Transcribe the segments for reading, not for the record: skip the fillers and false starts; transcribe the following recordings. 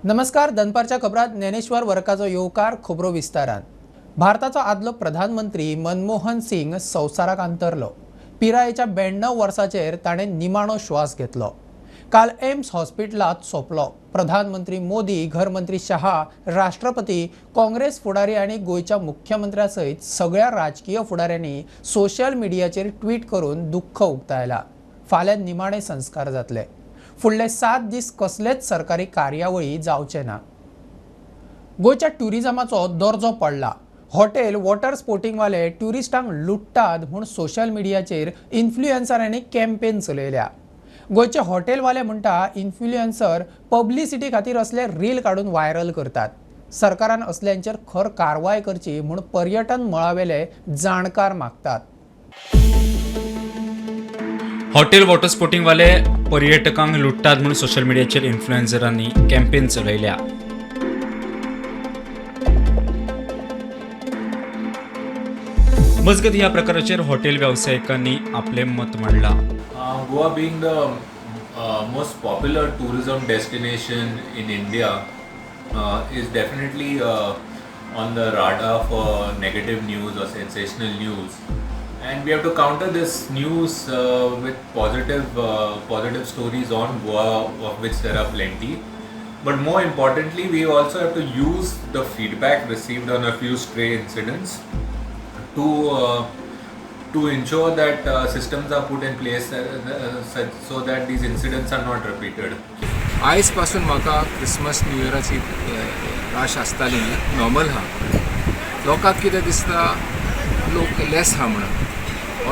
नमस्कार, दनपारच्या खबरात ज्ञानेश्वर वर्काचो येवकार. खबरो विस्तारान. भारताचो आदलो प्रधानमंत्री मनमोहन सिंग संवसाराक अंतरलो. पिरायेच्या 92 वर्साचेर ताणें निमाणो श्वास घेतलो. काल एम्स हॉस्पिटलांत सोंपलो. प्रधानमंत्री मोदी, घरमंत्री शहा, राष्ट्रपती, काँग्रेस फुडारी आनी गोंयच्या मुख्यमंत्र्या सयत सगळ्या राजकीय फुडाऱ्यांनी सोशल मिडियाचेर ट्वीट करून दुख्ख उक्तायला. फाल्यां निमाणे संस्कार जातले. फुडले 7 दीस कसलेच सरकारी कार्यावळी जावचे ना. गोंयच्या ट्युरिजमाचो दर्जो पडला. हॉटेल, वॉटर स्पोर्टिंगवाले ट्युरिस्टांक लुट्टात म्हूण सोशल मिडियाचेर इन्फ्लुएन्सरांनी कॅम्पेन चलयल्या. गोंयचे हॉटेलवाले म्हणटा इन्फ्लुएन्सर पब्लिसिटी खातीर असले रील काडून व्हायरल करतात. सरकारान असल्यांचेर खर कारवाय करची म्हूण पर्यटन मळावेले जाणकार मागतात. हॉटेल वॉटर स्पोर्टिंगवाले पर्यटकांक लुट्टात म्हूण सोशल मिडियाचेर इन्फ्लुएन्सरांनी कॅम्पेन चलयल्या. मजगत ह्या प्रकाराचेर हॉटेल वेवसायिकांनी आपलें मत मांडलां. Goa being the most popular tourism destination in India is definitely on the radar for negative news or sensational news, and we have to counter this news with positive stories on Goa, of which there are plenty. But more importantly, we also have to use the feedback received on a few stray incidents to ensure that systems are put in place so that these incidents are not repeated. आयज पासून म्हाका Christmas new इयराची राश आसताली न्ही, normal आहा. लोकांक कितें दिसता, लोक लेस आहा म्हणून.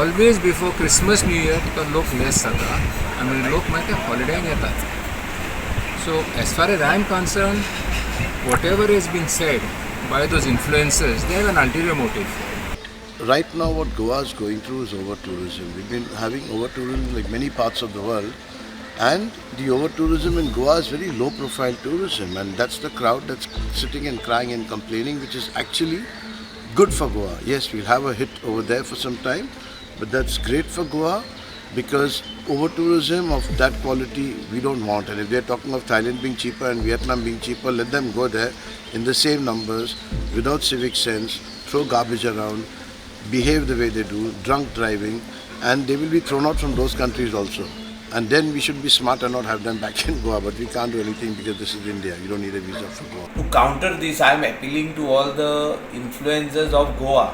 Always before Christmas new year तुका लोक लेस जाता आनी लोक मागीर ते हॉलिडेक येतात. So as far as I am concern, whatever is been said by those influencers, they have an ulterior motive. Right now, what Goa is going through is over-tourism. We've been having over-tourism like many parts of the world, and the over-tourism in Goa is very low-profile tourism, and that's the crowd that's sitting and crying and complaining, which is actually good for Goa. Yes, we'll have a hit over there for some time, but that's great for Goa because over-tourism of that quality we don't want. And if they're talking of Thailand being cheaper and Vietnam being cheaper, let them go there in the same numbers, without civic sense, throw garbage around, behave the way they do, drunk driving, and they will be thrown out from those countries also. And then we should be smart and not have them back in Goa, but we can't do anything because this is India. You don't need a visa for Goa. To counter this, I am appealing to all the influencers of Goa.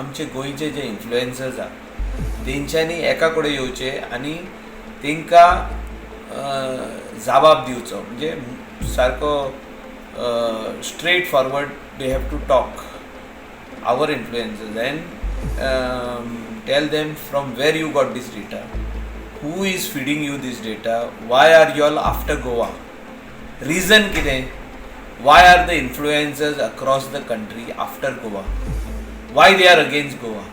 आमचे गोंयचे जे influencers आहा तेंच्यांनी एका कडेन येवचे आनी तेंकां जबाब दिवचो. म्हणजे सारको straight forward they have to talk, our influencers, and tell them from where you got this data, who is feeding you this data, why are you all after Goa, reason कितें, why are the influencers across the country after Goa, why they are against Goa.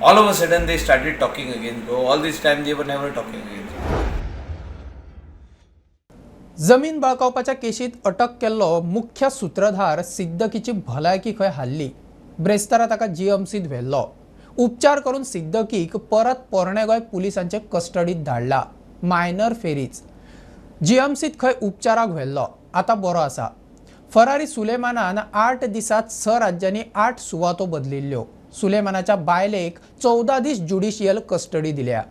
All of a sudden they started talking against Goa. All this time they were never talking against Goa. जमीन बळकावपाच्या केशीत अटक केल्लो मुख्य सूत्रधार सिद्दकीची भलायकी खंय हाल्ली. ब्रेस्तारा ताका जीएमसीत व्हेल्लो. उपचार करून सिद्दकीक परत पोरणे गोंय पुलिसांचे कस्टडीत धाडला. मायनर फेरीच जीएमसीत खंय उपचाराक व्हेल्लो. आतां बरो आसा. फरारी सुलेमानान 8 दिसांत 6 राज्यांनी 8 सुवातो बदलिल्ल्यो. सुलेमानाच्या बायलेक 14 दीस ज्युडिशियल कस्टडी दिल्या.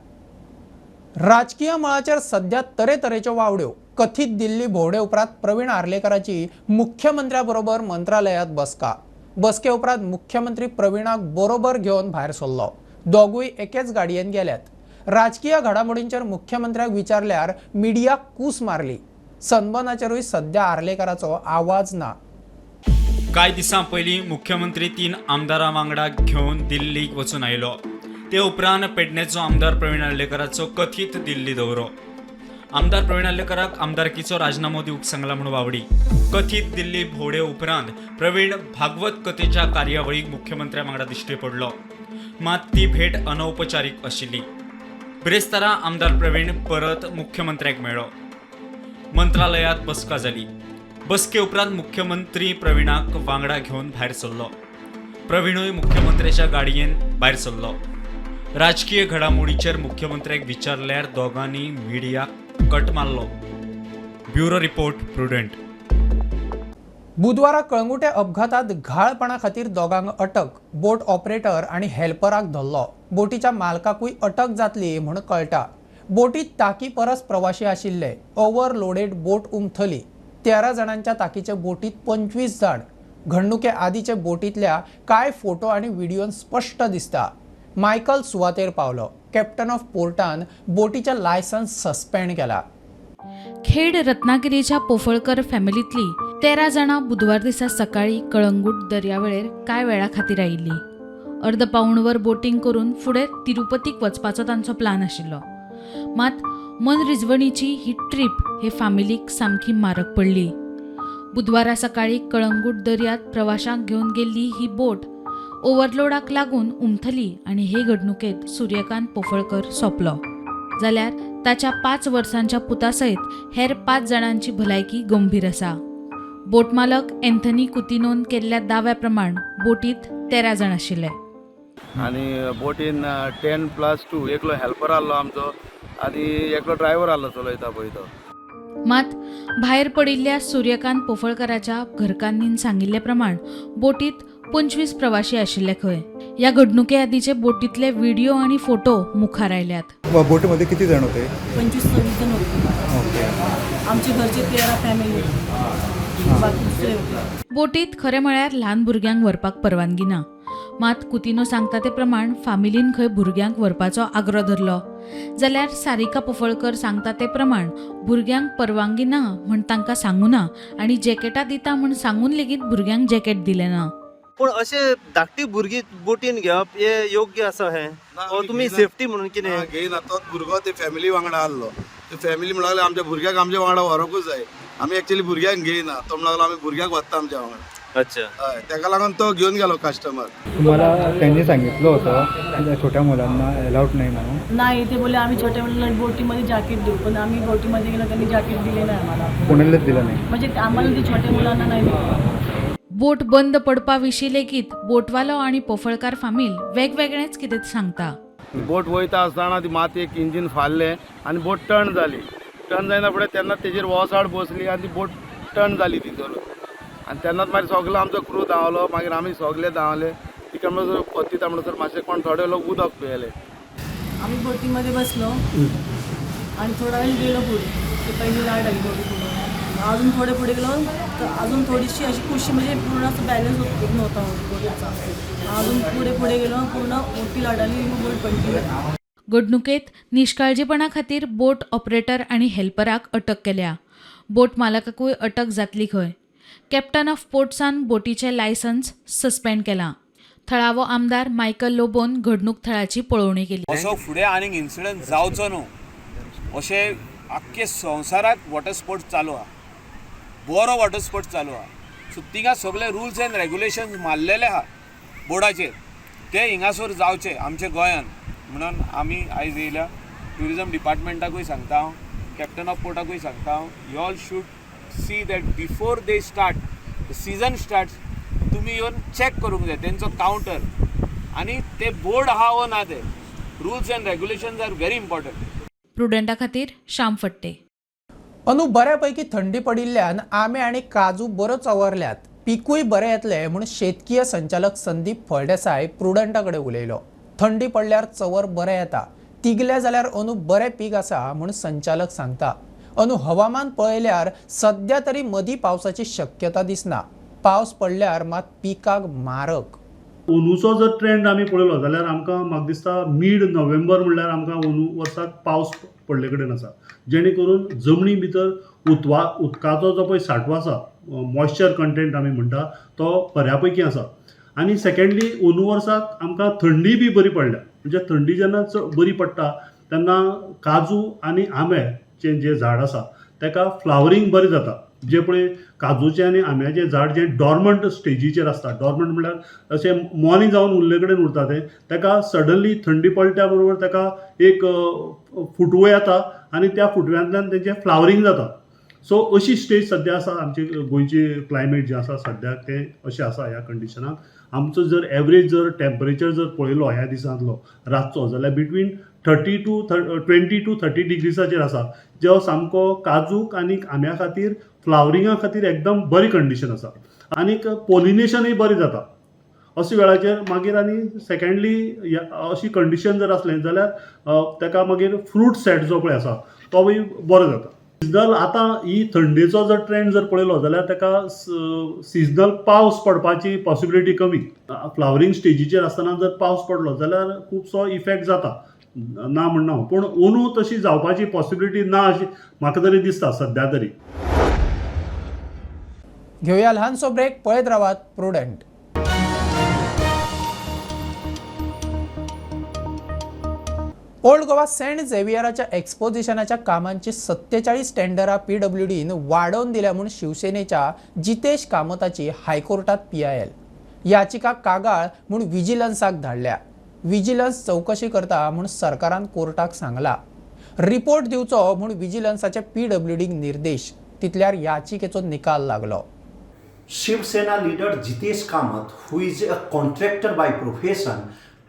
राजकीय मळाचेर सध्या तरेतरेच्यो वावड्यो. कथीत दिल्ली भोंवडे उपरांत प्रवीण आर्लेकराची मुख्यमंत्र्या बरोबर मंत्रालयात बसका. बसके उपरांत मुख्यमंत्री प्रवीणाक बरोबर घेवन भायर सरलो. दोगूय एकेच गाडयेन गेल्यात. राजकीय घडामोडींचेर मुख्यमंत्र्याक विचारल्यार मिडियाक कूस मारली. सनबर्नाचेरूय सध्या आर्लेकराचो आवाज ना. कांय दिसां पयलीं मुख्यमंत्री 3 आमदारां वांगडा घेवन दिल्लीक वचून आयलो. ते उपरांत पेडणेचो आमदार प्रवीण आर्लेकराचो कथीत दिल्ली दौरो. आमदार प्रवीण आर्लेकराक आमदारकीचो राजिनामो दिवंक सांगला म्हूण वावडी. कथीत दिल्ली भोंवडे उपरांत प्रवीण भागवत कथेच्या कार्यावळीक मुख्यमंत्र्या वांगडा दिश्टी पडलो. मात ती भेट अनौपचारीक आशिल्ली. बिरेस्तारा आमदार प्रवीण परत मुख्यमंत्र्याक मेळ्ळो. मंत्रालयात बसका जाली. बसके उपरांत मुख्यमंत्री प्रवीणाक वांगडा घेवन भायर सरलो. प्रवीणूय मुख्यमंत्र्याच्या गाडयेन भायर सरलो. राजकीय घडामोडीचेर मुख्यमंत्र्याक विचारल्यार दोगांनी मिडियाक कट मारलो. Bureau report, Prudent. बुधवारा कळंगुटे अपघातात घाळपणा खातीर दोगांक अटक. बोट ऑपरेटर आनी हेल्पराक धरलो. बोटीच्या मालकाकूय अटक जातली म्हूण कळटा. बोटीत ताकी परस प्रवाशी आशिल्ले. ओव्हरलोडेड बोट उमथली. 13 जाणांच्या ताकीचे बोटीत 25 जाण. घडणुके आदीचे बोटींतल्या कांय फोटो आनी व्हिडियोन स्पश्ट दिसता. मायकल सुवातेर पावलो. कॅप्टन ऑफ पोर्टान बोटीचें लायसन्स सस्पेंड केला. खेड रत्नागिरीच्या पोफळकर फॅमिलींतली 13 जाणां बुधवार दिसा सकाळी कळंगूट दर्यावेळेर कांय वेळा खातीर आयिल्ली. अर्द पाऊण वर बोटींग करून फुडें तिरुपतीक वचपाचो तांचो प्लान आशिल्लो. मात मनरिजवणीची ही ट्रीप हे फामिलीक सामकी म्हारग पडली. बुधवारा सकाळी कळंगूट दर्यांत प्रवाशांक घेवन गेल्ली ही बोट ओव्हरलोडाक लागून उमथली आनी हे घडणुकेंत सूर्यकांत पोफळकर सोंपलो, जाल्यार ताच्या 5 वर्सांच्या पुता सयत हेर 5 जाणांची भलायकी गंभीर आसा. बोट मालक एन्थनी कुतिनोन केल्ल्या दाव्या प्रमाण बोटींत 13 जाण आशिल्ले. आनी बोटीन 10+2 एकलो हेल्पर आहलो आमचो आनी एकलो ड्रायवर आहलो चलयता पळय तो. मात भायर पडिल्ल्या सूर्यकांत पोफळकराच्या घरकान्नीन सांगिल्ले प्रमाण बोटीत 25 प्रवाशी आशिल्ले खंय. ह्या घडणुके आदीचे बोटीतले व्हिडिओ आणि फोटो मुखार आयल्यात. बोटीमध्ये किती जण होते? 25-26 जण होते. ओके. आमचे घरचे 13 फॅमिली, बाकी दुसरे होते. बोटीत खरें म्हळ्यार ल्हान भुरग्यांक व्हरपाक परवानगी ना. मात कुतिनो सांगता ते प्रमाण फामिलीन खंय भुरग्यांक व्हरपाचो आग्रो धरलो, जाल्यार सारिका पोफळकर सांगता ते प्रमाण भुरग्यांक परवानगी ना म्हण तांकां सांगू ना आनी जॅकेटां दिता म्हण सांगून लेगीत भुरग्यांक जॅकेट दिलें ना. पूण अशें धाकटी भुरगीं बोटीन घेवप हें योग्य आसा हें? ना, तुमी घेयना. सेफ्टी म्हणून कितें? ना, घेयना. तोच भुरगो ते फॅमिली वांगडा आहलो. ते फॅमिली म्हणूंक लागले आमच्या भुरग्याक आमच्या वांगडा व्हरूंकूच जाय. आमी एक्चुली भुरग्यांक घेयना. तो म्हणूंक लागलो आमी भुरग्याक व्हरता आमच्या वांगडा. अच्छा. हय, तेका लागून तो घेवन गेलो कस्टमर. तुम्हाला त्यांनी सांगितलं होतं की छोट्या मुलांना अलाउड नाही म्हणून? नाही, ते बोलले आम्ही छोट्या मुलांना बोटीमध्ये जॅकेट देऊ, पण आम्ही बोटीमध्ये गेलो, त्यांनी जॅकेट दिले नाही आम्हाला. कोणालाच दिलं नाही? म्हणजे आम्हाला ते छोट्या मुलांना नाही दिले. बोट बंद पडपा विशीं लेगीत बोटवालो आनी पोफळकार फामील वेगवेगळेंच कितें सांगता. बोट वयता आसतना ती माती एक इंजीन फाल्लें आनी बोट टर्न जाली. टर्न जायना फुडें तेन्ना तेजेर वोसाड बसली आनी ती बोट टर्न जाली तितून. आनी तेन्नाच मागीर सगलो आमचो क्रू धांवलो. मागीर आमी सगले धांवले तिका म्हणसर पत्तिता म्हणसर मातशे कोण थोडे लोक उदक पियेले. आम्ही बोटीमध्ये बसलो आणि थोडा वेळ गेलो पुढे, ते पहिली लाट आली थोडी पुढे. अजून थोडे पुढे गेलो तर अजून थोडीशी अशी कुशी, म्हणजे पूर्ण असं बॅलन्स होत नव्हता बोटीचा. अजून पुढे पुढे गेलो, पूर्ण मोठी लाट आली, मग बोट पडली. घडणुकेत निश्काळजीपणा खातीर बोट ऑपरेटर आनी हेल्पराक अटक केल्या. बोट मालकाकूय अटक जातली खंय. कॅप्टन ऑफ पोर्ट्सान बोटीचें लायसन्स सस्पेंड केलां. थळावो आमदार मायकल लोबोन घडणूक थळाची पळोवणी केली. असो फुडें आनीक इन्सिडंट जावचो न्हू अशें आख्खे संवसाराक वॉटर स्पोर्ट्स चालू आहा, बरो वॉटर स्पोर्ट्स चालू आहा. सो थिंगा सगळे रुल्स एंड रेगुलेशन्स मारलेले आहा बोर्डाचेर, ते हिंगासर जावचे आमच्या गोंयान म्हणून आमी आयज येयल्या. ट्युरिजम डिपार्टमेंटाकूय सांगता हांव, कॅप्टन ऑफ पोर्टाकूय सांगता हांव, you all should see that before they start season start, तुमी येवन चॅक करूंक जाय तेंचो कावंटर आनी ते बोर्ड आहा वो ना ते. Rules and regulations are very important. प्रुडंटा खातीर श्याम फट्टे. अंदू बऱ्यापैकी थंडी पडिल्ल्यान आंबे आनी काजू बऱ्यो चवरल्यात. पिकूय बरें येतलें म्हूण शेतकीय संचालक संदीप फळदेसाय प्रुडंटा कडेन उलयलो. थंडी पडल्यार चवर बरें येता, तिगले जाल्यार अंदू बरें पीक आसा म्हूण संचालक सांगता. अंदू हवामान पळयल्यार सद्या तरी मदीं पावसाची शक्यता दिसना. पावस पडल्यार मात पिकाक मारक. अंदूचो जर ट्रेंड आमी पळयलो जाल्यार आमकां म्हाका दिसता मीड नोव्हेंबर म्हणल्यार आमकां अंदू वर्साक पावस पडले कडेन आसा, जेणे करून जमनी भितर उदकाचो जो पळय सांठो आसा, मॉयश्चर कंटेंट आमी म्हणटा तो बऱ्या पैकी आसा. आनी सेकेंडली अंदू वर्साक आमकां थंडी बी बरी पडल्या. म्हणजे थंडी जेन्ना बरी पडटा तेन्ना काजू आनी आंब्याचें जें झाड आसा तेका फ्लावरींग बरें जाता. जे पळय काजूचें आनी आंब्याचें झाड जें डॉर्मंट स्टेजीचेर आसता, डॉर्मंट म्हणल्यार अशें मोनें जावन उरले कडेन उरता तें, तेका सडनली थंडी पडल्या बरोबर तेका एक फुटवो येता आनी त्या फुटव्यांतल्यान तेजें फ्लावरींग जाता. सो अशी स्टेज सद्या आसा आमची गोंयची क्लायमेट जें आसा सद्याक तें अशें आसा. ह्या कंडिशनाक आमचो जर एवरेज जर टेम्परेचर जर पळयलो ह्या दिसांतलो रातचो जाल्यार बिटवीन 20 टू 30 डिग्रीजाचेर आसा, जो सामको काजूक आनी आंब्या खातीर फ्लावरिंगा खातीर एकदम बरी कंडिशन आसा आनीक पोलिनेशनूय बरें जाता. अशे वेळाचेर मागीर आनी सेकेंडली अशी कंडिशन जर आसलें जाल्यार ताका मागीर फ्रूट सेट जो पळय आसा तोवूय बरो जाता. सिजनल आतां ही थंडेचो जर ट्रेंड जर पळयलो जाल्यार ताका सिजनल पावस पडपाची पॉसिबिलिटी कमी. फ्लावरींग स्टेजीचेर आसतना जर पावस पडलो जाल्यार खुबसो इफेक्ट जाता, ना म्हणना, पूण अंदू तशी जावपाची पॉसिबिलिटी ना अशी म्हाका तरी दिसता सद्या तरी. घेवया ल्हानसो ब्रेक, पळयत रावात प्रुडंट. ओल्ड गोवा सेंट झेवियराच्या एक्सपोजिशनाच्या कामांची 47 टेंडरां पीडब्ल्यूडीन वाडोवन दिल्या म्हूण शिवसेनेच्या जितेश कामताची हायकोर्टात पीआयएल याचिका कागाळ म्हूण विजिलन्साक धाडल्या. विजिलन्स चवकशी करता म्हूण सरकारान कोर्टाक सांगला. रिपोर्ट दिवचो म्हूण विजिलन्साचे पीडब्ल्यूडीक निर्देश. तितल्यार याचिकेचो निकाल लागलो. Shiv Sena leader Jitesh Kamat, who is a contractor by profession,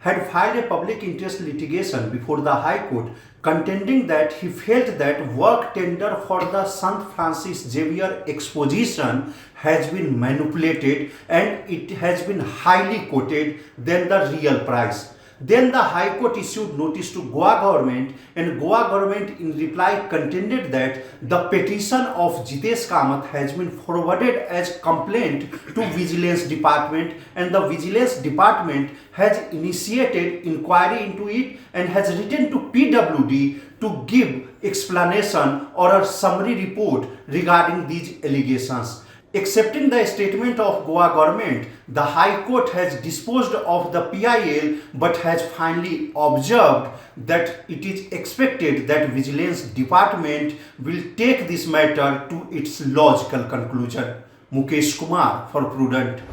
had filed a public interest litigation before the High Court, contending that he felt that work tender for the St. Francis Xavier exposition has been manipulated and it has been highly quoted than the real price. Then the High Court issued notice to Goa government, and Goa government in reply contended that the petition of Jitesh Kamat has been forwarded as complaint to Vigilance Department, and the Vigilance Department has initiated inquiry into it and has written to PWD to give explanation or a summary report regarding these allegations. Accepting the statement of Goa government, the High Court has disposed of the PIL but has finally observed that it is expected that Vigilance Department will take this matter to its logical conclusion. Mukesh Kumar for Prudent.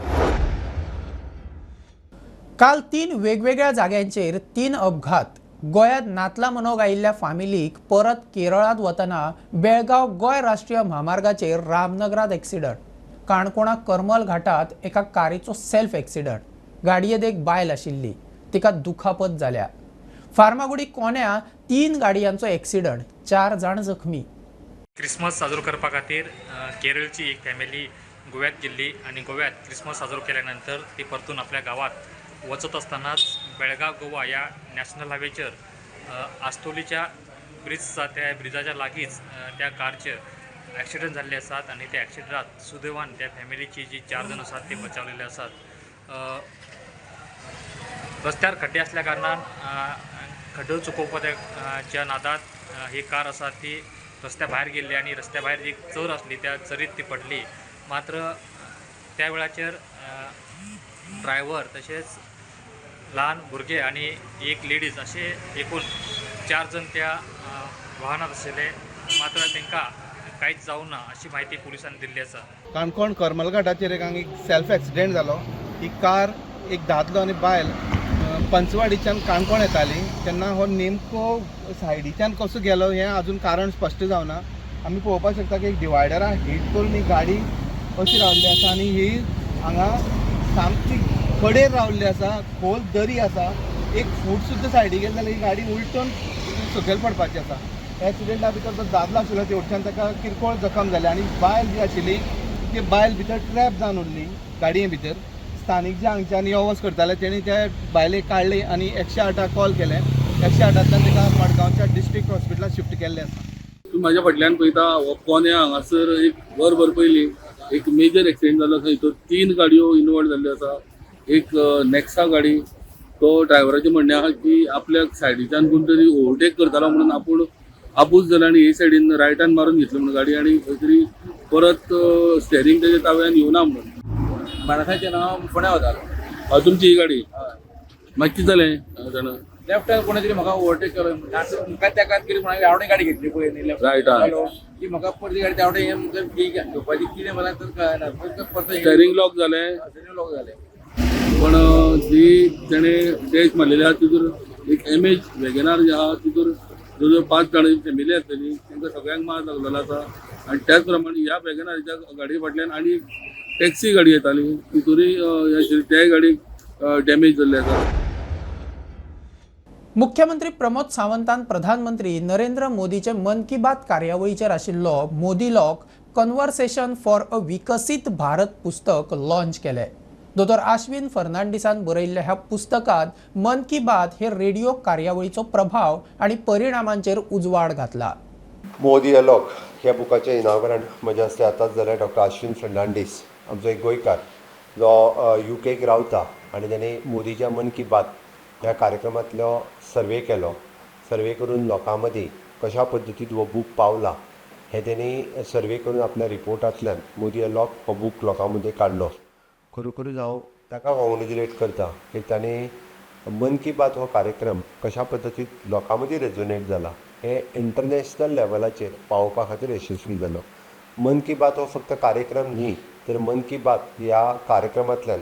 काल 3 वेगवेगळ्या जाग्यांचेर 3 अपघात. गोंयांत नातलां मनोवंक आयिल्ल्या फामिलीक परत केरळांत वतना बेळगांव गोंय राष्ट्रीय म्हामार्गाचेर रामनगरांत एक्सिडंट. काणकोणा करमल घाटात एका कारीचो सेल्फ एक्सिडंट. गाडयेंत एक बायल आशिल्ली, तिका दुखापत जाल्या. फार्मागुडी कोन्या 3 गाडयांचो एक्सिडंट, 4 जाण जखमी. क्रिसमस साजरो करपा खातीर केरळची एक फॅमिली गोव्यात गेल्ली आनी गोव्यात क्रिसमस साजरो केल्या नंतर ती परतून आपल्या गांवात वचत असतानाच बेळगांव गोवा ह्या नॅशनल हायवेचेर आस्तोलीच्या ब्रिज आसा त्या ब्रिजाच्या लागींच त्या कारचेर ॲक्सिडंट जाल्ले आसात आनी त्या ॲक्सिडंटात सुदैवान त्या फॅमिलीची जी 4 जाण आसात ते बचावलेले आसात. रस्त्यार खड्डे आसल्या कारणान खड्डो चुकोवपाच्या नादात ही कार आसा ती रस्त्या भायर गेल्ली आनी रस्त्या भायर एक चर आसली त्या चरीत ती पडली. मात्र त्या वेळाचेर ड्रायव्हर तशेंच ल्हान भुरगे आनी एक लेडीज अशे एकूण 4 जाण त्या वाहनात आशिल्ले. मात्र तांकां कांयच जावंक ना अशी म्हायती पुलिसांनी दिल्ली आसा. काणकोण करमल घाटाचेर एक हांगा एक सेल्फ एक्सिडेंट जालो. ही कार एक दादलो आनी बायल पंचवाडीच्यान काणकोण येताली तेन्ना हो नेमको सायडीच्यान कसो गेलो हें अजून कारण स्पश्ट जावना. आमी पळोवपाक शकता की एक डिवायडरा हीट करून ही गाडी अशी रावल्ली आसा आनी ही हांगा सामकी कडेर रावल्ली आसा. खोल दरी आसा, एक फूट सुद्दां सायडीक गेली जाल्यार ही गाडी उलटून सकयल पडपाची आसा. एक्सिडेंटा भितर जो दादलो आशिल्लो तेवटेच्यान ताका किरकोळ जखम जाली आनी बायल जी आशिल्ली ती बायल भितर ट्रॅप जावन उरली गाडये भितर. स्थानीक जे हांगच्यान यो वच करताले तेणी त्या बायलेक काडली आनी 108 कॉल केले. 108तांतल्यान ताका मडगांवच्या डिस्ट्रिक्ट हॉस्पिटलांत शिफ्ट केल्लें आसा. तूं म्हाज्या फाटल्यान पळयता हो कोन्या हांगासर एक वरभर पयलीं एक मेजर एक्सिडेंट जालो आसा. हितून 3 गाडयो इनवॉल्व जाल्ल्यो आसा. एक नेक्सा गाडी, तो ड्रायव्हराचें म्हणणें आहा की आपल्याक सायडीच्यान कोण तरी ओवरटेक करतालो म्हणून आपूण आबूज जालो आनी हे सायडीन रायटान मारून घेतलो म्हणून गाडी आनी खंय तरी परत स्टेरींग तेच्या ताव्यान येवना म्हणून. बाणासाचें हांव फोंड्या वतालो. तुमची ही गाडी मागीर कितें जालें जाणा? लेफ्टान कोणे तरी म्हाका ओवरटेक केलो. म्हाका त्या खातीर कितें आवडे गाडी घेतली पळय न्ही रायटान की म्हाका परती गाडी तेवटे घेवपाची कितें मला तर कळना. स्टेरींग लॉक जालें. स्टेरींग लॉक जालें. पण जी तेणें डॅश मारलेली आहा तितूर एक एमएच वेगनार जी आहा तितूर जवळ जवळ 5 जाणांची फॅमिली आसलेली तांकां सगळ्यांक मार लागलेलो आसा. आनी त्याच प्रमाणे ह्या वेगनाराच्या गाडये फाटल्यान आनी एक टॅक्सी गाडी येताली तितूरय त्याय गाडयेक डॅमेज जाल्ली आसा. मुख्यमंत्री प्रमोद सावंतान प्रधानमंत्री नरेंद्र मोदीचे मन की बात कार्यावळीचेर आशिल्लो Modi lock conversation for a विकसीत भारत पुस्तक लॉन्च केलें. दोतोर आश्विन फर्नांडीसान बरयल्ल्या ह्या पुस्तकांत मन की बात हे रेडिओ कार्यावळीचो प्रभाव आनी परिणामांचेर उजवाड घातला. मोदी अलोक ह्या बुकाचें इनागरण म्हज्या हस्ते आतांच जालें. डॉक्टर आश्विन फर्नांडीस आमचो एक गोंयकार जो युकेक रावता आनी ताणें मोदीच्या मन की बात ह्या कार्यक्रमांतलो सर्वे केलो. सर्वे करून लोकां मदीं कशा पद्दतीन हो बूक पावला हें तेणी सर्वे करून आपल्या रिपोर्टांतल्यान मोदी अलोक हो बूक लोकां मदीं काडलो. खरोखरूच हांव ताका कॉंग्रेजुलेट करता की ताणें मन की बात हो कार्यक्रम कशा पद्दतीन लोकां मदीं रेजोनेट जाला हें इंटरनॅशनल लेवलाचेर पावोवपा खातीर यशस्वी जालो. मन की बात हो फक्त कार्यक्रम न्ही, तर मन की बात ह्या कार्यक्रमांतल्यान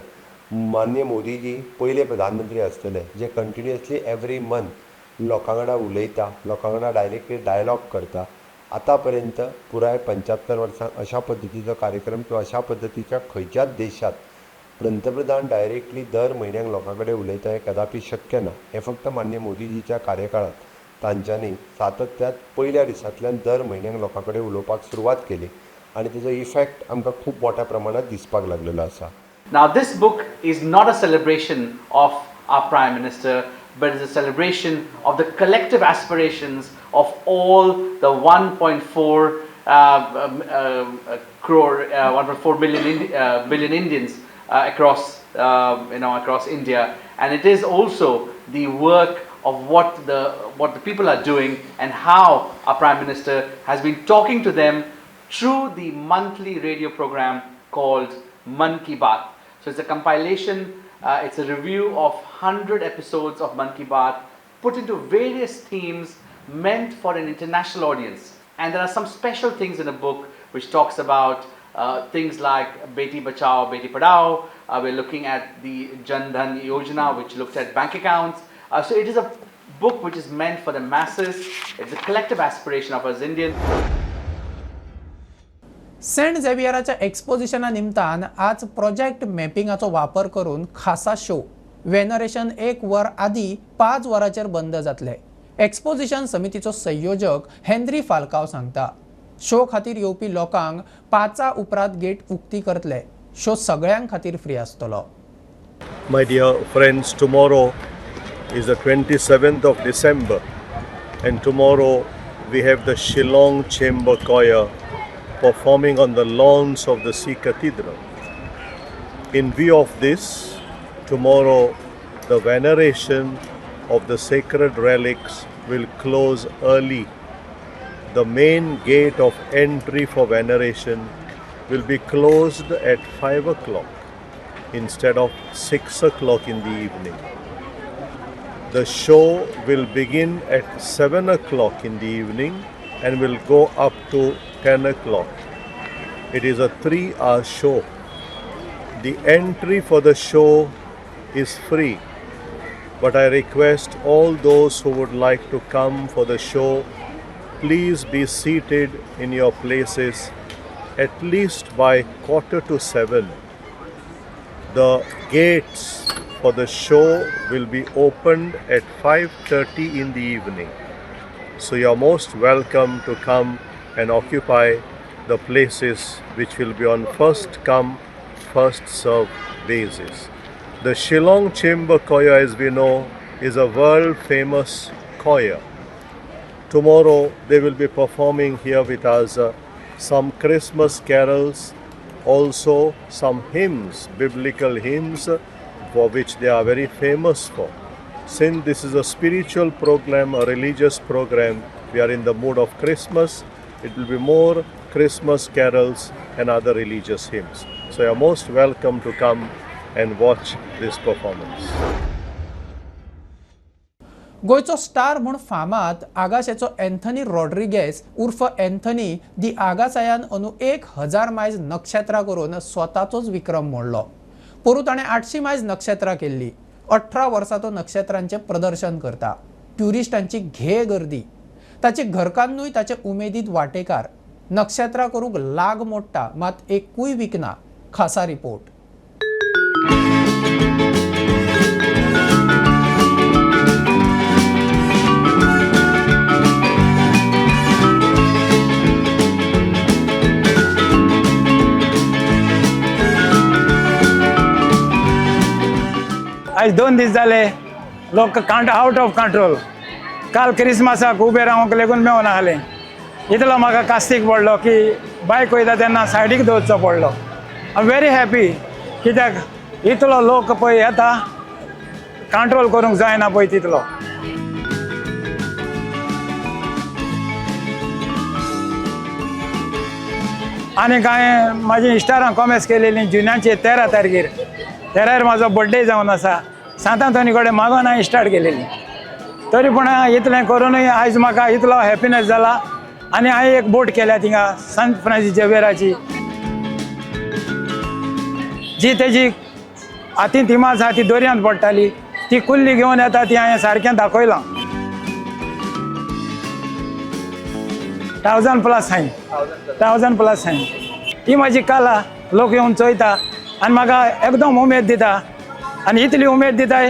माननीय मोदीजी पयले प्रधानमंत्री आसतले जे कंटिन्युअसली एवरी मंथ लोकां वांगडा उलयता, लोकां वांगडा डायरेक्टली डायलॉग करता. आतां पर्यंत पुराय 75 वर्सां अशा पद्दतीचो कार्यक्रम किंवा अशा पद्दतीच्या खंयच्याच देशांत पंतप्रधान डायरेक्टली दर म्हयन्याक लोकां कडेन उलयता हें कदापी शक्य ना. हें फक्त माननीय मोदीजीच्या कार्यकाळांत तांच्यांनी सातत्यात पयल्या दिसांतल्यान दर म्हयन्याक लोकां कडेन उलोवपाक सुरवात केली आनी तेजो इफेक्ट आमकां खूब मोठ्या प्रमाणांत दिसपाक लागलेलो आसा. Now this book is not a celebration of our Prime Minister, but is a celebration of the collective aspirations of all the 1.4 crore, 1.4 billion Indians across, across India, and it is also the work of what the people are doing and how our Prime Minister has been talking to them through the monthly radio program called Man Ki Baat. So it's a compilation, it's a review of 100 episodes of Man Ki Baat put into various themes meant for an international audience. And there are some special things in the book which talks about things like Beti Bachao, Beti Padhao. We're looking at the Jan Dhan Yojana, which looks at bank accounts. So it is a book which is meant for the masses. It's a collective aspiration of us Indians. Saint झेवियराच्या एक्सपोजिशना निमतान आज project मॅपिंगाचो वापर करून खासा show veneration 1 वर आदी 5 वरांचेर बंद जातले. एक्सपोजिशन समितीचो संयोजक हेनरी फाल्काव सांगता, शो खातीर येवपी लोकांक 5 उपरांत गेट उक्ती करतले. शो सगळ्यां खातीर फ्री आसतलो. My dear friends, tomorrow is the 27th of December and tomorrow we have the Shillong Chamber Choir performing on the lawns of the Sea Cathedral. In view of this, tomorrow the veneration of the sacred relics will close early. The main gate of entry for veneration will be closed at 5 o'clock instead of 6 o'clock in the evening. The show will begin at 7 o'clock in the evening and will go up to 10 o'clock. It is a 3-hour show. The entry for the show is free, but I request all those who would like to come for the show, please be seated in your places at least by 6:45. The gates for the show will be opened at 5:30 in the evening. So you are most welcome to come and occupy the places which will be on first come, first serve basis. The Shillong Chamber Choir, as we know, is a world famous choir. Tomorrow they will be performing here with us some Christmas carols, also some hymns, biblical hymns, for which they are very famous for. Since this is a spiritual program, a religious program, we are in the mood of Christmas. It will be more Christmas carols and other religious hymns. So you are most welcome to come and watch this performance. गोंयचो star म्हूण फामाद आगाशेचो Anthony Rodrigues उर्फ Anthony दी आगासायान अंदू 1000 मायज नक्षत्रां करून स्वताचोच विक्रम मोडलो. पोरूं ताणें 800 मायज नक्षत्रां केल्ली. 18 वर्सां तो नक्षत्रांचें प्रदर्शन करता. ट्युरिस्टांची घे गर्दी. ताचे घरकान्नूय ताचे उमेदीत वाटेकार. नक्षत्रां करूंक लाग मोडटा, मात एकूय विकना. खासा रिपोर्ट. आयज 2 दीस जाले लोक आउट ऑफ कंट्रोल. काल क्रिसमसाक उबे रावंक लेगून मेवना आसलें. इतलो म्हाका कास्तीक पडलो की बायक वयता तेन्ना सायडीक दवरचो पडलो. I am very happy कित्याक इतलो लोक पळय येता, कंट्रोल करूंक जायना पळय तितलो. आनी कांय म्हाजी इश्टारां कॉमेस केलेली जुनाचे 13 तारखेर, 13 म्हाजो बड्डे जावन आसा. सांतांतोनी कडेन मागोन हांवें स्टार्ट केलेली. तरी पूण इतलें करुनूय आयज म्हाका इतलो हॅपिनस जाला. आनी हांवें एक बोट केल्या थिंगा संत फ्रांसीस झेवियराची, जी तेजी हातीन तिमास आसा ती दर्यांत पडटाली, ती कुल्ली घेवन येता ती हांवें सारकें दाखयलां. 1000 प्लस हांवें, 1000 प्लस हांवें. ही म्हाजी कला, लोक येवन चोयता आनी म्हाका एकदम उमेद दिता. आनी इतली उमेद दिताय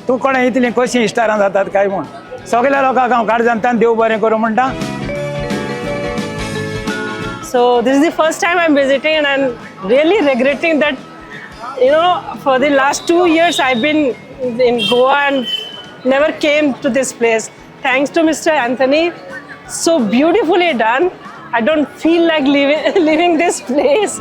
तूं कोणें इतली कशीं इश्टारां जातात काय म्हूण. सगल्या लोकांक हांव काळजांतल्यान देव बरें करूं म्हणटा. So this is the first time I'm visiting and I'm really regretting that, you know, for the last 2 years I've been in Goa and never came to this place. Thanks to Mr. Anthony, so beautifully done. I don't feel like leaving this place.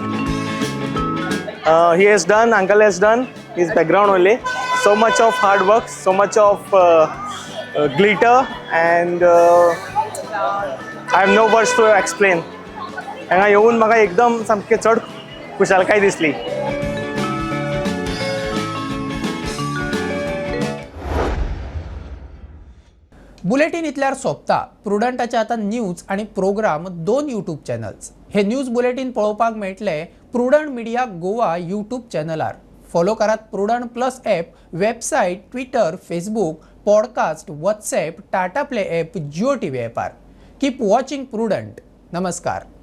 He has done, uncle has done his background only. So much of hard work, so much of glitter, and I have no words to explain. हांगा येवन म्हाका एकदम सामकें चड खुशालकाय दिसली. Bulletin इतल्यार सोंपता. प्रुडंटाचे आतां न्यूज आनी प्रोग्राम 2 यूट्यूब चॅनल्स. हे न्यूज बुलेटीन पळोवपाक मेळटले प्रुडंट मिडिया गोवा यूट्यूब चॅनलार. फॉलो करात Prudent plus app, website, Twitter, Facebook, podcast, WhatsApp, Tata Play app, Jio TV ॲपार. Keep watching Prudent. नमस्कार.